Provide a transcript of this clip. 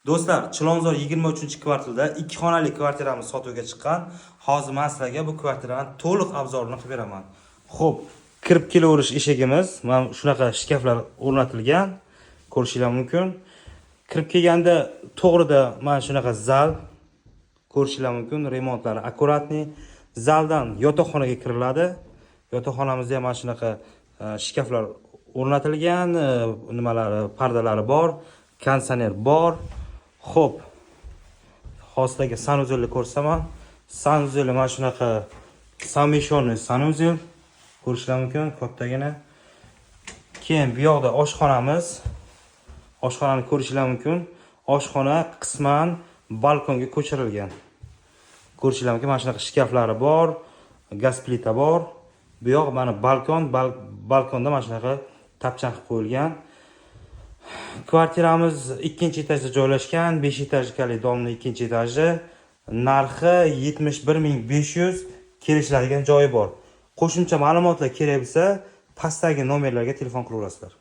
Do'stlar, Chilonzor 23-kvartalda ikki xonali kvartiramiz sotuvga chiqqan. Hozir men sizlarga bu kvartirani to'liq обзор ini qilib beraman. Xo'p, kirib kelaverish eshigimiz mana shunaqa shkaflar o'rnatilgan, ko'rishinglar mumkin. Kirib kelganda to'g'rida mana shunaqa zal, ko'rishinglar mumkin, remontlari аккуратный. Zaldan yotoqxonaga kiriladi. Yotoqxonamizda ham mana shunaqa shkaflar o'rnatilgan, nimalari, pardalari bor, konditsioner bor. Xo'p, hozir sizlarga санузел ni ko'rsataman. Санузел i mana shunaqa совмещенный санузел, ko'rishinglar mumkin, kattagina. Keyin bu yoqda oshxonamiz. Oshxonani ko'rishinglar mumkin. Oshxona qisman balkonga ko'chirilgan. Ko'rishinglar mumkin, mana shunaqa shkaflari bor, gaz plita bor. Bu yoq mana balkon, balkonda mana shunaqa tapchan qilib qo'yilgan. Kvartiramiz ikkinchi etajda joylashgan, 5 этажка li дом ni ikkinchi etaji. Narxi 71 500, kelishiladigan joyi bor. Qo'shimcha ma'lumotlar kerak bo'lsa, pastdagi nomerlarga telefon qilaverasizlar.